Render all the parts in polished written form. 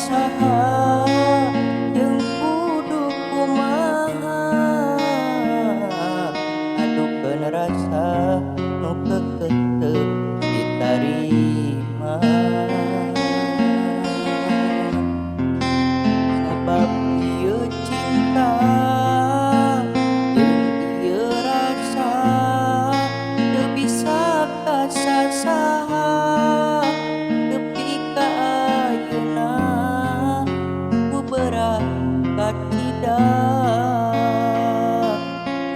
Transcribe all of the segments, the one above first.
saha jeung kudu kumaha adukeun rasa nu keukeuh teu ditarima sabab ieu cinta jeung ieu rasa teu bisa kasasaha tepi ka ayeuna ku berat kacida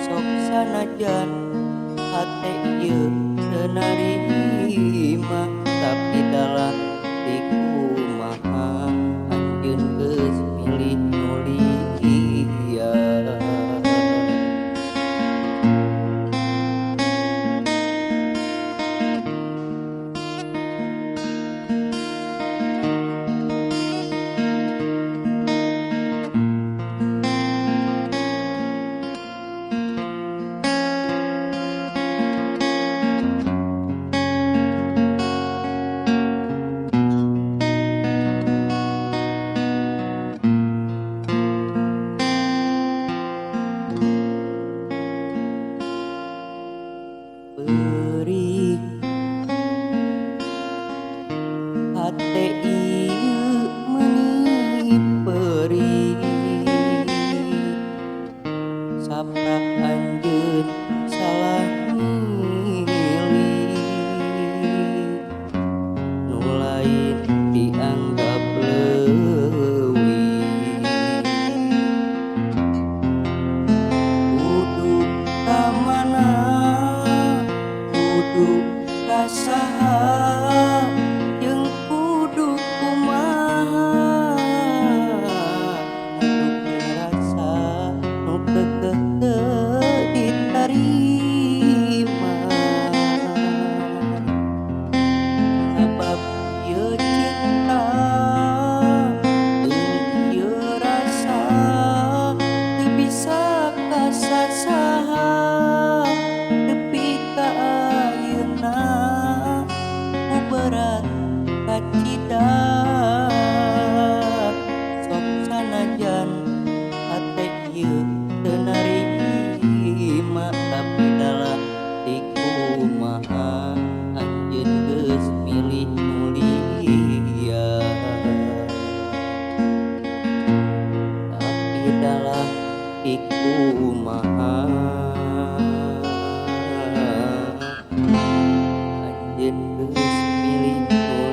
sok sanajan hate ieu teu narima tapi dalah dikumaha anjeun geus milih nu liya. Perih hate ieu meuni perih saprak anjeun salah milih nu lain dianggap leuwih kudu ka mana kudu ka saha jeung kudu kumaha adukeun rasa nu keukeuh teu ditarima sabab ieu cinta jeung ieu rasa teu bisa kasasaha tepi ka ayeuna ku berat kacida sok sanajan hate ieu teu narima tapi dalah dikumaha anjeun geus milih nu liya tapi dalah dikumaha anjeun geus milih nu